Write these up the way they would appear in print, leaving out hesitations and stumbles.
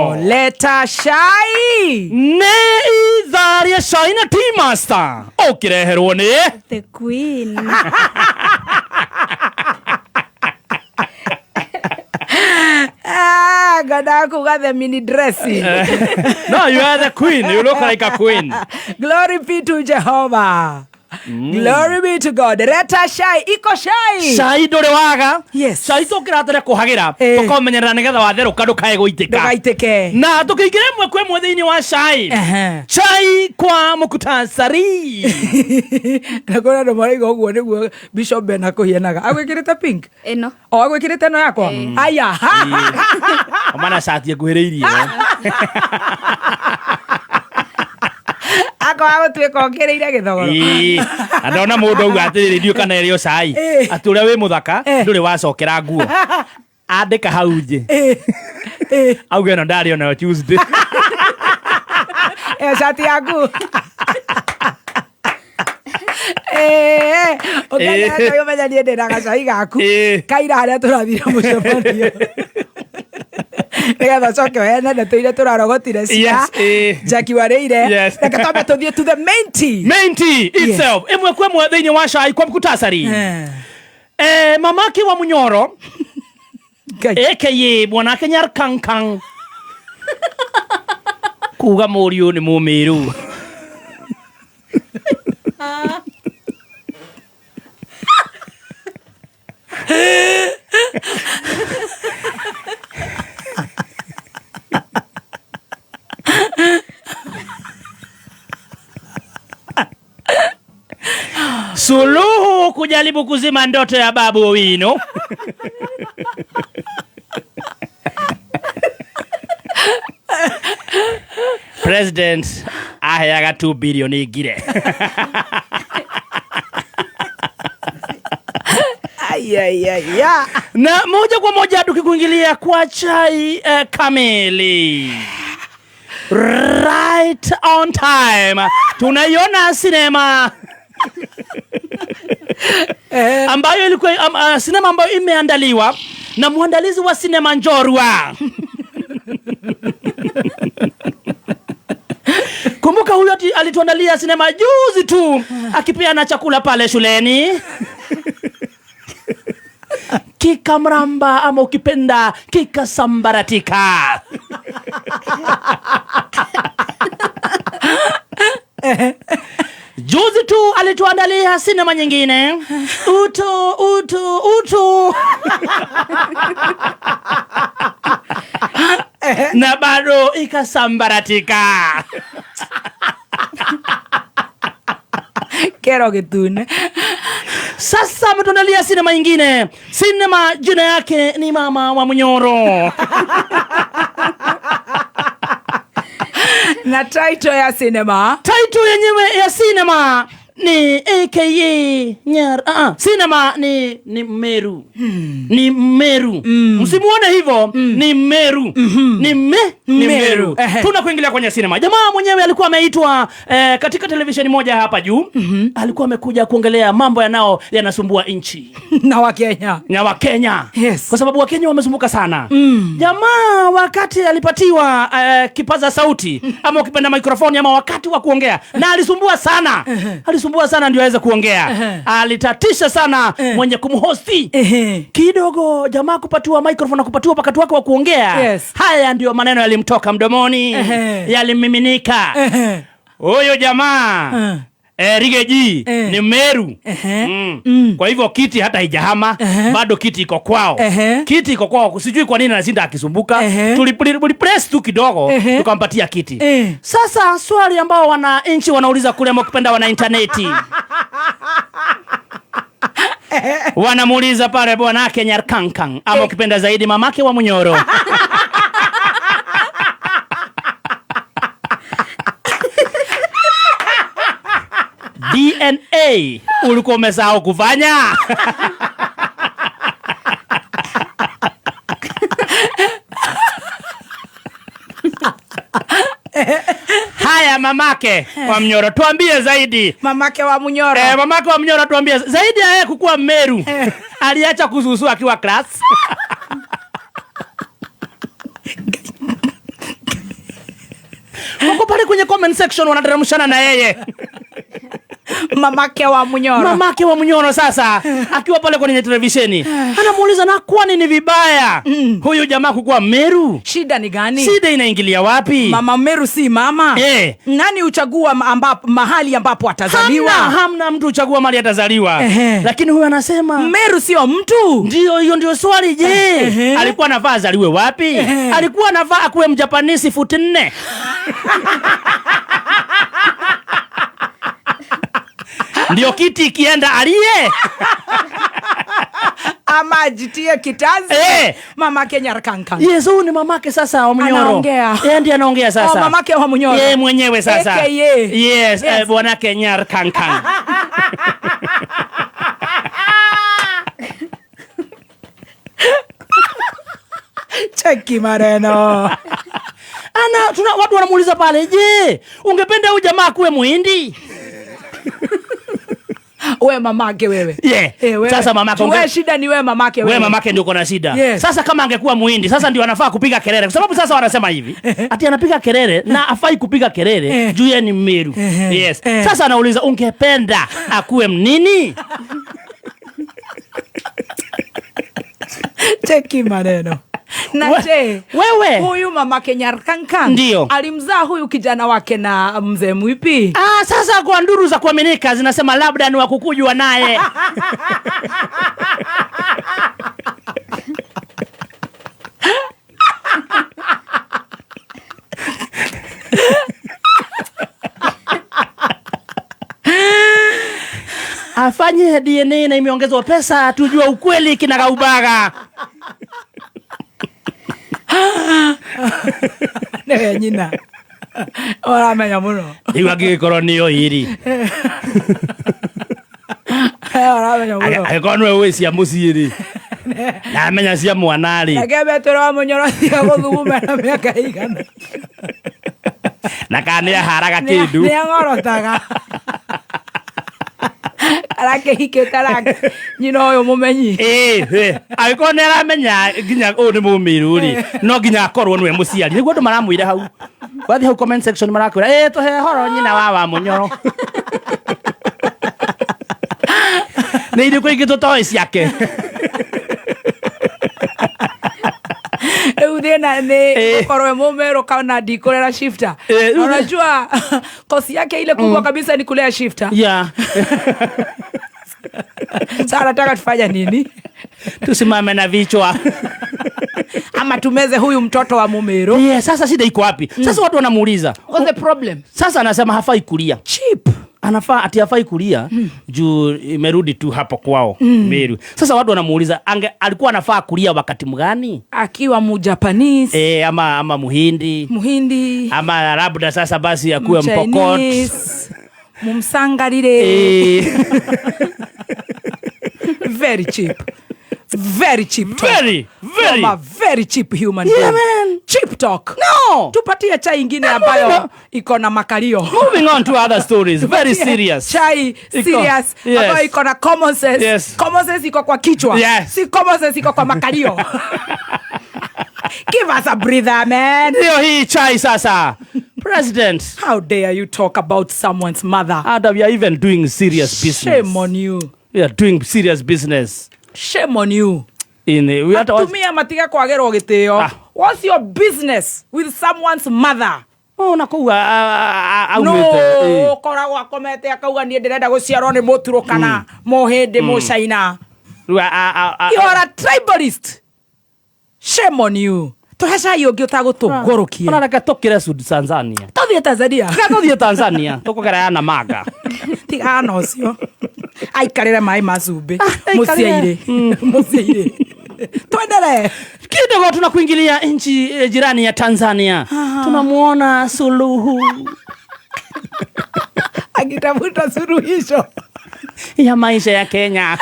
Leta cai. Nĩ ithaa rĩa cai na tea master ũkĩreherwo nĩ The Queen. Ah, ngwendaga kuga the mini dressing. No, you are the queen. You look like a queen. Glory be to Jehovah. Glory be to God. Leta cai, iko cai. Cai ndũrĩ waga. Yes. Cai tũkĩratĩre kũhagĩra Eh. tũkomenyerera nĩgetha watherũka ndũkae gũitĩka. Ndũgaitĩke. Na tũkĩingĩra ĩmwe kwa ĩmwe thĩinĩ wa cai. Ehe. Chai kwa muktasari. Na kũrĩ andũ marauga ũguo nĩguo Bishop Ben akũhianaga. Agwĩkĩrĩte pink? Ĩno. O agwĩkĩrĩte ĩno yakwa? Aya. Omana cati ĩnguhĩrĩirie. Akorwo gũtuĩka ũkĩrĩire gĩthogoro. Ĩĩ. Na ndona mũndũ auga atĩrĩrĩ ndiũ kana ĩrĩ o cai. Ĩĩ. Atĩ ũrĩa wĩ mũthaka Eh. ndũrĩ wacokera nguo. Andĩka hau nje. Eh. Eh. Auga ĩno ndarĩ onayo Tuesday. Ĩyo cati yaku. Eh, ũkĩenda Eh. ũmenya niĩ ndĩna gacai gaku Eh. kaira harĩa tũrathire mũcemanio nĩgetha ũcoke ũheane ndeto iria tũrarogotire cia Yes, eh. Jackie Wareire. Yes. Reke twambe tũthiĩ to the main tea. Main tea itself. Ĩmwe kwa ĩmwe thĩinĩ wa cai kwa muktasari. Eh. Eh, mamake wa Munyoro Ngai. aka mwanake Nyar Kangkang kuga mũriũ nĩ mũmĩrũ. Suluhu kujaribu kuzima ndoto ya Babu Owino. President aheaga 2 billion ngire. Ai, ai, ai, ya. Na moja kwa moja tukikuingilia kwa chai kamili. Right on time. Tunaiona sinema Eh. ambayo ilikuwa sinema ambayo imeandaliwa na mwandalizi wa sinema Njorua. Kumbuka huyo alituandalia sinema juzi tu akipeana chakula pale shuleni. Kikamramba ama ukipenda kikasambaratika. Juzi tu alituandalia sinema nyingine utu utu utu na bado ikasambaratika. Kero gĩtune. Sasa ametuandalia sinema nyingine, sinema jina yake ni Mama wa Munyoro. Na title ya cinema. Title yenyewe ya sinema ni aka Nyar. Sinema ni Meru. Ni Meru. Msimuone hivyo, ni Meru. Ni me, ni Meru. Meru. Ehe. Tunakuingilia kwenye sinema. Jamaa mwenyewe alikuwa ameitwa katika televisheni moja hapa juu. Alikuwa amekuja kuongelea mambo yanao yanasumbua nchi Na Wakenya. na Wakenya. Yes. Kwa sababu Wakenya wamesumbuka sana. Jamaa wakati alipatiwa kipaza sauti ama ukipenda mikrofoni ama wakati wa kuongea, na alisumbua sana. Alisumbua sana ndio aweze kuongea. Alitatisha sana mwenye kumhosti. Ehe. Kidogo jamaa kupatiwa microphone na kupatiwa wakati wake wa kuongea. Yes. Haya ndio maneno yalimtoka mdomoni, Ehe. yalimiminika. Ehe. Huyo jamaa Rigeji ni Meru. Ehe. Kwa hivyo kiti hata haijahama, Ehe. bado kiti iko kwao. Ehe. Kiti iko kwao. Sijui kwa nini anashinda akisumbuka. Ehe. Tulipress tu kidogo Ehe. tukampatia kiti. Eh. Sasa swali ambao wananchi wanauliza kule ama ukipenda wana interneti. Wanamuuliza pale bwanake Nyarkankang ama ukipenda zaidi mamake wa Munyoro. DNA ulikuwa umesahau kufanya? Haya, mamake wa Mnyoro, tuambie zaidi. Mamake wa Munyoro. Mamake wa Mnyoro, tuambie zaidi ya yeye kukuwa Meru. Aliacha kususu akiwa class. pale kwenye comment section wanateremshana na yeye. Mamake wa Munyoro. Mamake wa Munyoro sasa akiwa pale kwenye televisheni anamuuliza, na kwani ni vibaya huyu jamaa kukuwa Meru? Shida ni gani? Shida inaingilia wapi? Mama Meru si mama. Nani uchagua mahali ambapo atazaliwa? Hamna mtu uchagua mahali atazaliwa. Lakini huyu anasema Meru sio mtu. Ndio, hiyo ndio swali. Je, alikuwa anafaa azaliwe wapi? Alikuwa anafaa akuwe Mjapanisi futi 4? Ndio kiti ikienda aliye ama ajitie kitanzi. Mamake Nyarkankan. Yes, huyu ni mamake sasa wa Munyoro. Anaongea. Yeye ndiye anaongea sasa. Oh, mamake wa Munyoro. Yeye mwenyewe sasa. AKA. Yes, bwanake Nyarkankan. Cheki maneno. Ana watu wanamuuliza pale, je, ungependa huyu jamaa kuwe Muhindi? We mamake wewe. Yeah. Wewe. Sasa mamake wewe shida ni wewe mamake wewe. Wewe mamake ndio uko na shida. Yes. Sasa kama angekuwa Muhindi, sasa ndio anafaa kupiga kelele. Kwa sababu sasa wanasema hivi, ati anapiga kelele na afai kupiga kelele juu yeye ni Mmeru. Yes. Sasa anauliza ungependa akuwe mnini? Cheki maneno. Na je, wewe huyu mamake Nyarkankan ndio alimzaa huyu kijana wake na mzee Mwipi? Sasa kwa nduru za kuaminika zinasema labda ni wakukujwa naye. Afanye DNA na imeongezwa pesa tujue ukweli kinagaubaga. Newe nyina uramenya muno riu angigikorwo nio iri uramenya muno angikorwo niwe wi cia mucii ri na amenya cia mwana ri reke betero wa Munyoro cia guthuguma na miaka igana na kana niaharaga kindu niang'orotaga arakĩhikĩte arake nyina ũyũ mũmenyi. Angĩkorwo nĩ aramenya nginya ũyũ nĩ mũmĩrũ rĩ, no nginya akorwo nĩwe mũciari. Nĩguo andũ maramwĩra hau. Wathiĩ hau comment section marakwĩra, tũhe horo nyina wa Munyoro. Nĩ irĩkũ ingĩ tũtoĩ ciake? Rĩu thĩna nĩ ũkorwo mũmerũ kana ndikũrera shifter. Unajua kosi yake ile kubwa kabisa ni kulea shifter. Yeah. Sasa nataka tufanye nini? Tusimame na vichwa. Ama tumeze huyu mtoto wa Mumeru. Yeah, sasa shida iko wapi? Sasa watu wanamuuliza, what's the problem? Sasa anasema hafai kulia. Cheap. Anafaa ati hafai kulia juu imerudi tu hapo kwao Meru. Sasa watu wanamuuliza alikuwa anafaa kulia wakati mgani? Akiwa Mujapanese. Ama Muhindi. Muhindi. Ama labda sasa basi akuwe Mpokot. Mumsangarire. Very cheap. Very cheap talk. Very, very. From a very cheap human being. Yeah, man. Cheap talk. No. Tupatie chai ingine ambayo iko na makalio. Moving on to other stories. Very serious. Chai serious. Yes. Ambayo iko na common sense. Yes. Common sense iko kwa kichwa. Yes. Si common sense iko kwa makalio. Give us a breather, man. Ndio hii chai sasa. President. How dare you talk about someone's mother? And we are even doing serious business. Shame on you. We are doing serious business. Shame on you. Atumia matiga kwagerwo gitio. What's your business with someone's mother? Oh, nakuga aumite. No, koragwo akomete akauga nie ndirenda guciarwo ni muturo kana muhindi muchaina. You are a tribalist. Shame on you. Tuhe cai ũngĩ ũtagũtũgũrũkia. Ona reke tũkĩre Tanzania. Tũthiĩ Tanzania. Reke tũthiĩ Tanzania. Tũkũgera ya Namanga. Tiga na ũcio. Aikarĩre maĩ ma cumbĩ. Mũciairĩ. Mũciairĩ. Tuendelee. Kidogo tunakuingilia nchi jirani ya Tanzania. Tunamuona Suluhu akitafuta suluhisho ya maisha ya Kenya.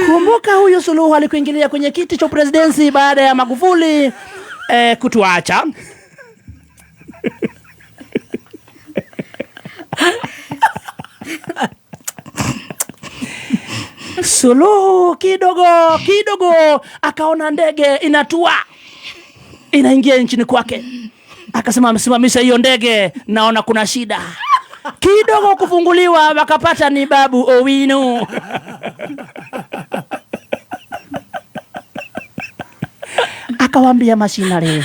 Kumbuka huyo Suluhu alikuingilia kwenye kiti cha presidency baada ya Magufuli kutuacha. Suluhu kidogo kidogo akaona ndege inatua inaingia nchini kwake, akasema amesimamisha hiyo ndege, naona kuna shida. Kidogo kufunguliwa, wakapata ni Babu Owino. Akawambia mashinare.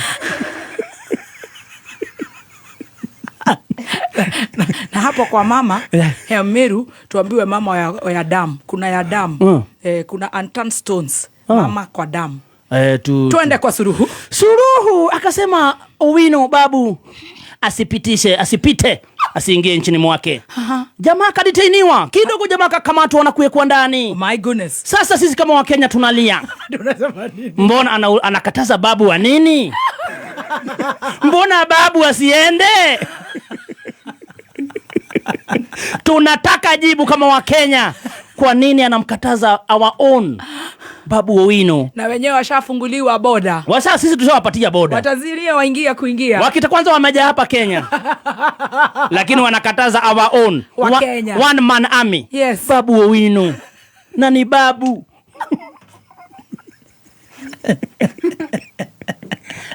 Na hapo kwa mama ya Meru tuambiwe mama ya damu, kuna ya damu, kuna unturned stones. Mama kwa damu. Tuende kwa Suluhu. Suluhu akasema Owino babu asipitishe, asipite, asiingie nchini mwake. Jamaa akadetainiwa kidogo, jamaa akakamatwa na kuwekwa ndani. My goodness. Sasa sisi kama Wakenya tunalia, Tunasema nini? Mbona anakataza babu wa nini? Mbona babu asiende? Tunataka jibu kama Wakenya, kwa nini anamkataza our own Babu Owino? Na wenyewe washafunguliwa boda. Wasa sisi tushawapatia boda. Watazilia waingia kuingia. Wakita kwanza wameja hapa Kenya. Lakini wanakataza our own Wa Kenya. One man army. Babu Owino. Na ni babu.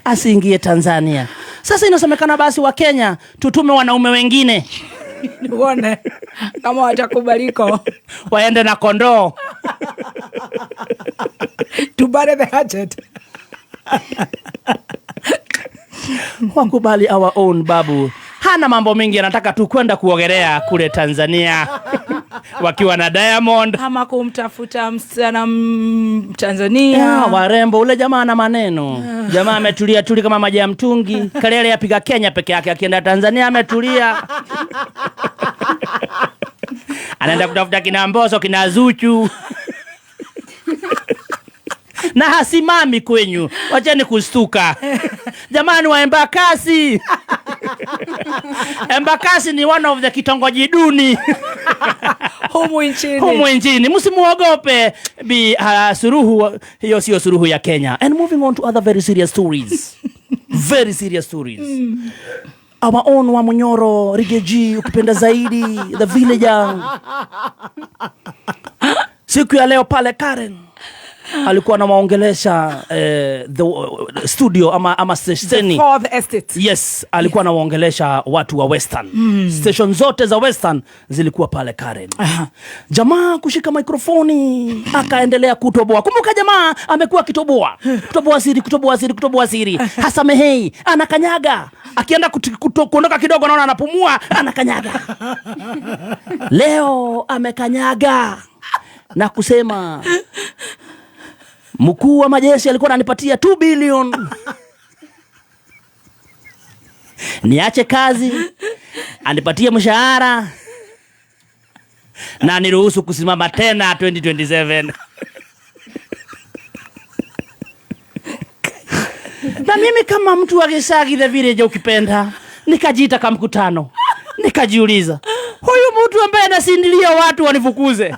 Asiingie Tanzania. Sasa inasemekana basi wa Kenya tutume wanaume wengine. Nione kama watakubaliko. Waende na kondoo. To bury the hatchet. Wakubali our own babu. Hana mambo mengi, anataka tu kwenda kuogelea kule Tanzania wakiwa na Diamond. Ama kumtafuta msichana Mtanzania. Ya, warembo. Ule jamaa ana maneno. Jamaa ametulia tuli kama maji ya mtungi. Kelele yapiga Kenya peke yake, akienda Tanzania ametulia. Anaenda kutafuta kina Mbosso, kina Zuchu. Na hasimami kwenyu. Wacheni kustuka. Jamani wa Embakasi. Embakasi ni one of the kitongoji duni humu nchini. Humu nchini. Msimuogope Bi Suluhu, hiyo sio Suluhu ya Kenya. And moving on to other very serious stories. Very serious stories. Our own wa Munyoro, Rigathi, ukipenda zaidi, the villager. Siku ya leo pale Karen alikuwa anawaongelesha the studio ama stesheni. The fourth estate. Yes, alikuwa anawaongelesha watu wa Western. Station zote za Western zilikuwa pale Karen. Jamaa kushika mikrofoni akaendelea kutoboa. Kumbuka jamaa amekuwa akitoboa. Kutoboa siri, kutoboa siri, kutoboa siri. Hasamehei, anakanyaga. Akienda kuondoka kidogo naona anapumua, anakanyaga. Leo amekanyaga na kusema mkuu wa majeshi alikuwa ananipatia 2 billion. Niache kazi, anipatie mshahara na niruhusu kusimama tena 2027. Na mimi kama mtu wa Gicagi the village ukipenda, nikajiita kama mkutano. Nikajiuliza, huyu mtu ambaye anasindilia watu wanifukuze.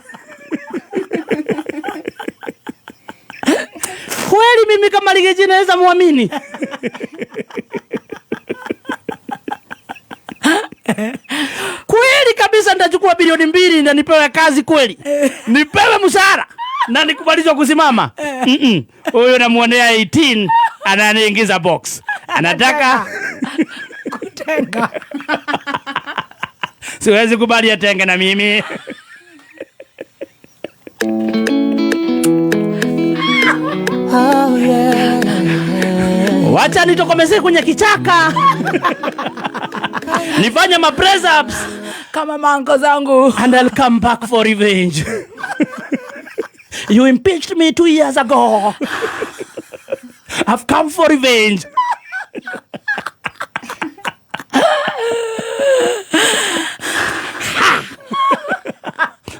Kweli mimi kama Rigathi naweza muamini? Kweli kabisa nitachukua bilioni 2 na nipewe kazi kweli? Nipewe mshahara na nikubalizwe kusimama? Huyu namuonea 18 ananiingiza box. Anataka kutenga. Siwezi kubali atenge na mimi. Oh, yeah. Wacha nitokomezee kwenye kichaka. Nifanye ma press ups kama mango zangu. And I'll come back for revenge. You impeached me 2 years ago. I've come for revenge.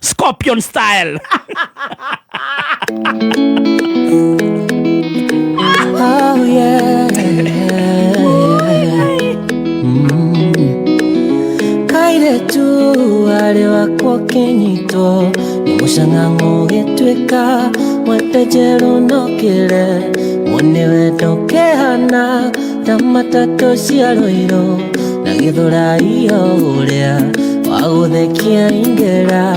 Scorpion style. Oh, yeah. Kairetu wale wako kenyito ni mushang'ang'o gĩtuĩka mwetejero no kĩre mwone wendo kehana ta matatũ cia rũirũ na gĩthũrai o ũrĩa wa gũthekia ingĩra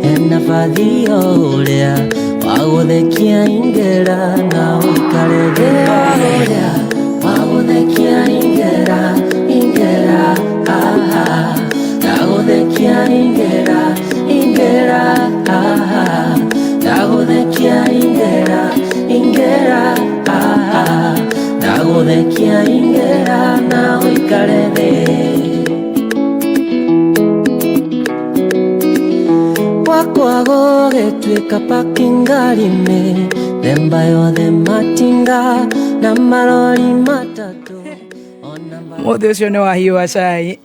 Hena bathi o ũrĩa wagũthekia ingĩra na ũikare thĩ o ũrĩa wagũthekia ingĩra ingĩra ah, ah. Ndagũthekia ingĩra ingĩra ah, ah. Ndagũthekia ingĩra ingĩra ah, ah. Ndagũthekia ingĩra na ũikare thĩ. Gwakwa gũgĩtuĩka parking ngari mĩthemba yothe matinga na marori matatũ ona Mũthĩ ũcio nĩ wahiũa cai.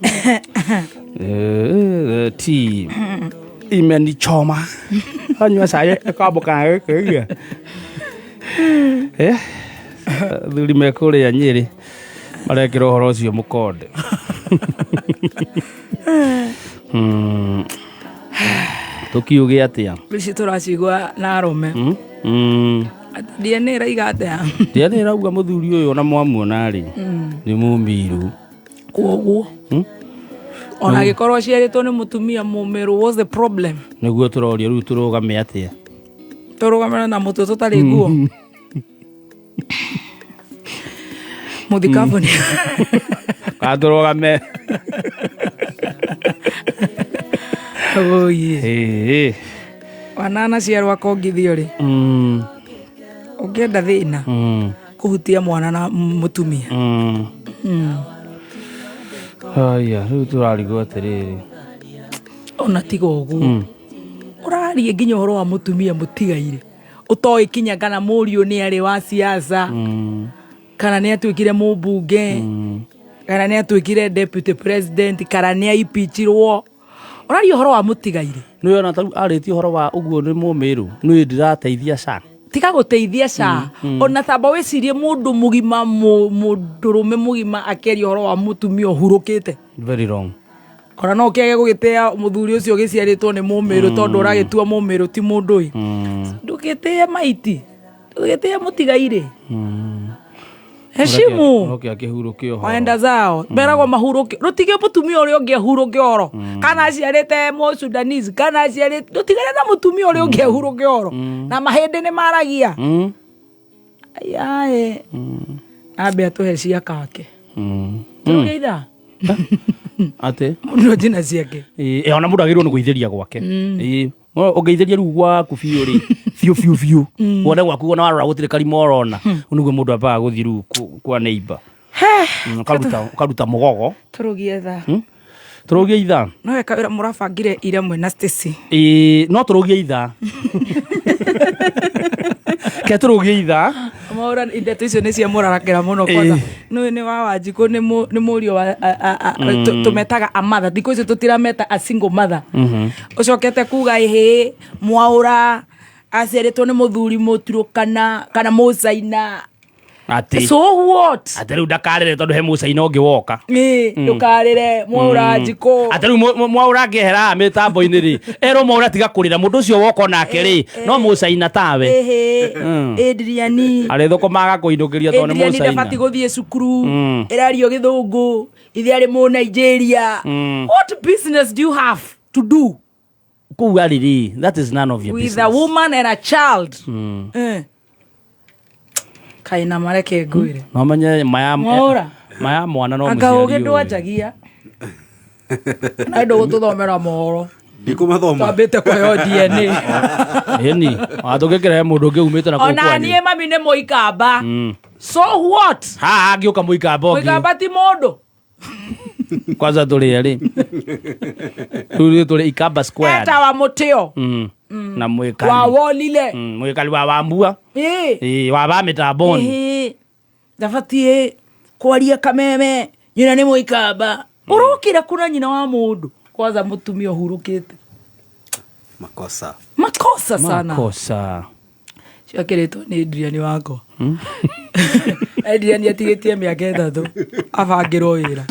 Tea imenichoma, anyua cai ĩkambũka gĩkĩ. Athuri me kũrĩa Nyĩrĩ marekĩra ũhoro ũcio mũkonde. Tũkiuge atĩa? Ici tũracigua na arũme. DNA ĩraiga atĩa? DNA ĩrauga mũthuri ũyũ ona mwamuona rĩ, nĩ mũmiru. Koguo ona angĩkorwo aciarĩtwo nĩ mũtumia mũmĩrũ, what's the problem? Nĩguo tũroria rĩu, tũrũgame atĩa? Tũrũgamĩre na mũtwe tũtarĩ nguo mũthikabu nĩ Kana tũrũgame? Oye. Ĩĩ. Wanana ciarwo akongithio rĩ, ũngĩenda thĩna kũhutia mwana na mũtumia. Haya, rĩu tũrarigwo atĩrĩrĩ. Ona tiga ũguo, ũrarie nginya ũhoro wa mũtumia mũtigaire ũtoĩ kinya kana mũriũ nĩ arĩ wa siasa, kana nĩ atuĩkire mũmbunge, kana nĩ atuĩkire deputy president, kana nĩ aipichirwo. Ũraria ũhoro wa mũtigaire. Nĩ ona tarĩu arĩtie ũhoro wa ũguo nĩ mũmĩrũ, nĩ ndĩrateithia ca. Tiga gũteithia ca. Ona tamba wĩcirie mũndũ mũgima, mũndũrũme mũgima akĩaria ũhoro wa mũtumia ũhurũkĩte. Very wrong. Ona no ũkĩage gũgĩtĩa mũthuri ũcio ũgĩciarĩtwo nĩ mũmĩrũ, tondũ ũragĩtua mũmĩrũ ti mũndũ ĩ. Ndũgĩtĩe maiti, ndũgĩtĩe mũtigairĩ. Heshimu. Oke akĩhurũke ũhoro. Waenda zao meragwo mahurũke, rũtige mũtumia ũrĩa ũngĩ ahurũke ũhoro, kana aciarĩte mũ Sudanese, kana aciarĩte, ndũtigane na mũtumia ũrĩa ũngĩ ahurũke ũhoro, na mahĩndĩ nĩ maragia. Ayae, ambe atũhe cia kake. Tũruge ithaa. Atĩ Mũndũ njina ciake. Ĩĩ, ona mũndũ agĩrĩirwo nĩ gũithĩria gwake. Ĩĩ. No ũngĩithĩria rĩu gwaku biũ rĩ, biũ biũ biũ, wone gwaku ona warora gũtirĩ karima ũrona, nĩguo mũndũ ambaga gũthiĩ rĩu kwa neighbor. Ũkaruta mũgogo. Tũrũgie thaa. Tũrũgie ithaa. No weka wĩra mũrabangire ira mwĩ na Stacy. Ĩĩ, no tũrũgie ithaa, ke tũrũgie ithaa. Maũra ndeto icio nĩ cia mũrarakĩra mũno. Kwanza nĩ nĩ wa Wanjikũ, nĩ mũriũ wa tũmetaga a mother thikũ icio, tũtirameta a single mother. Ũcokete kuga ĩhĩ mwaũra aciarĩtwo nĩ mũthuri mũturũkana kana mũcaina. Atĩ So what? Atĩ rĩu ndakarĩre tondũ he mũcaina ũngĩ woka. Ĩ, ndũkarĩre mwaũra Njikũ. Atĩ rĩu mwaũra angĩehera haha mĩtambo-inĩ rĩ, erwo mwaũra tiga kũrĩra, mũndũ ũcio woka onake rĩ no mũcaina tawe. Ĩhĩ, Adriani. Arĩthũkũmaga kũinũkĩria tondũ nĩ Adriani mũcaina. ndabati gũthiĩ cukuru. Ĩrario gĩthũngũ, ithe arĩ mũ Nigeria. What business do you have to do Kũu arĩ rĩ, that is none of your with business. a woman and a child? Kaĩ na mareke ngwĩre. No menye maya. Mwaũra. Maya mwana no Anga ũgĩ mũciari ũĩ. ndwanjagia na ndũgũtũthomera mohoro. Ndikũmathoma. Twambĩte kũheo DNA. Ĩni watũngĩkĩra he mũndũ ũngĩ umĩte na kũu Ona kwanyu. niĩ mami nĩ mũikamba, so what? Haha angĩũka mũikamba ũngĩ. Mũikamba ti mũndũ. Kwanza tũrĩ erĩ rĩu rĩ tũrĩ Ikamba Square. Etawa mũtĩo. Na mwĩkali wa wolile. Mwĩkali wa Wambua. Ĩ. Ĩ, wa ba mĩtamboni. Ĩhĩ, ndabatiĩ kwaria kameme, nyina nĩ mũikamba, ũrokĩra kuna nyina wa mũndũ, kwanza mũtumia ũhurũkĩte. Makosa. Makosa sana. Makosa. Ciakĩrĩtwo nĩ Adrian wakwa. Adrian atigĩtie mĩaka 3 abangĩrwo wĩra.